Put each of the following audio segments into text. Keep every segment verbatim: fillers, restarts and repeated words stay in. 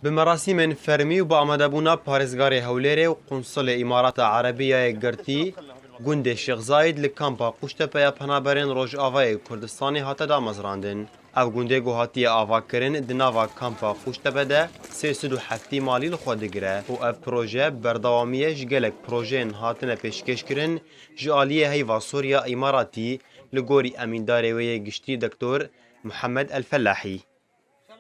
Bi merasîmên fermî û bi amadebûna parêzgarê Hewlêrê û qunsulê Îmarata Erebî ya Yekgirtî, gundê Şêx Zayîd li kampa Qûştepe ya penaberên Rojavayê Kurdistanê hate damezrandin. Ev gundê ku hatiye avakirin di nava kampa Qûştepe de sê sed û heftî malî li xwe digire û ev proje berdewamî ye ji gelek projeyên hatine pêşkêşkirin ji aliyê Heyva Sûriya Îmaratî, li gorî emîndarê wê yê giştî Doktor Muhammed El Fellahî.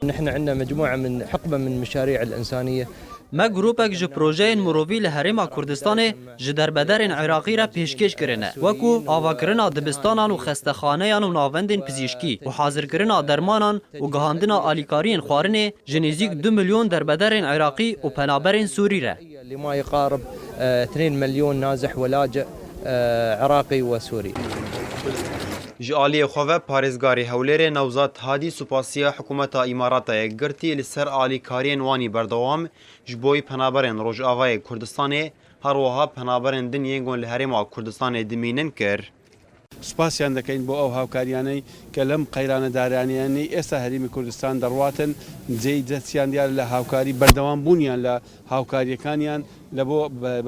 نحن عندنا مجموعة من حقبة من مشاريع الإنسانية. Me grûpek ji projeyên mirovî li Herêma Kurdistanê ji derbedarên Iraqî re pêşkêş kirine, wekû avakirina dibistanan û xestexaneyan û navendên pizîşkî û hazirkirina dermanan û gihandina alîkariyên xwarinê ji nêzîk du milyon derbedarên Iraqî û penaberên Sûrî re. لما يقارب، آه، اثنين مليون نازح ولاجئ، آه، عراقي وسوري. Ji aliyê xwe ve parêzgarê Hewlêrê Newzat Hadî supasiya hikûmeta Îmarata Yekgirtî li ser alîkariyên wan î berdewam ji bo yî penaberên Rojavayê Kurdistanê, her wiha penaberên din yên ku li Herêma Kurdistanê dimînin kir. سوپاسیان دەکەین بۆ ئەو هاوکاریانەی کە لەم قەیرانە دارانیانەی ئێستا هەرێمی کوردستان دەڕواتن، جێی دەستیان دیارە لە هاوکاری بەردەوام بوونیان لە هاوکاریەکانیان لە بۆ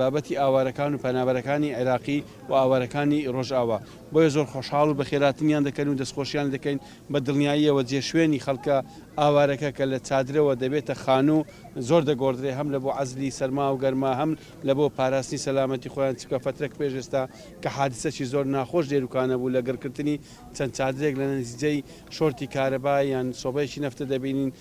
بابەتی ئاوارەکان و پەنابەرەکانی عێراقی و ئاوارەکانی ڕۆژئاوا. بۆیە زۆر خۆشحاڵ و بەخێراتنیان دەکەن و دەستخۆشیان دەکەین بە دڵنیاییەوە جێ شوێنی خەڵکە ئاوارەکە کە لە چادرەوە دەبێتە خانوو زۆر دەگۆڕدرێ، هەم لە بۆ عەزلی سەرما و گەرما، هەم لە بۆ پاراستنی سەلامەتی خۆیان، چونکە فترەک پێش ئێستا کە حادسەکی زۆر ناخۆش لێروکانە بوو لە گڕکردنی چەند چادرێک لە نزیجەی شۆرتی کارەبا یان سۆبەیەکی نەفتە دەبینین.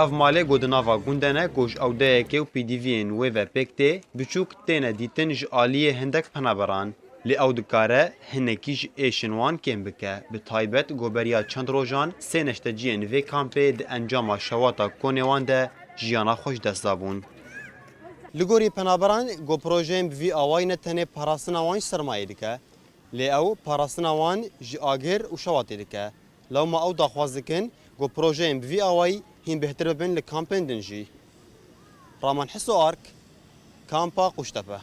Ev malê ku di nava gund de ne, ku ji ewdeyekê û pîdiviyên wê ve pêk tê, biçûk têne dîtin ji aliyê hindek penaberan. Lê ew dikare hinekî ji êşên wan kêm bike, bi taybet ku beriya çend rojan sê neşteciyên vê kampê di encama şewata konê wan de jiyana xwe ji dest dabûn. Li gorî penaberan, ku projeyên bi vî awayî ne tenê parastina wan ji sermayê dike, lê ew parastina wan ji agir û şewatê dike. Lewma ew daxwaz dikin, ku projeyên bi vî awayî hîn bêhtir bibin li kampên din jî. Raman Hiso Ark, Kampa Qûştepe.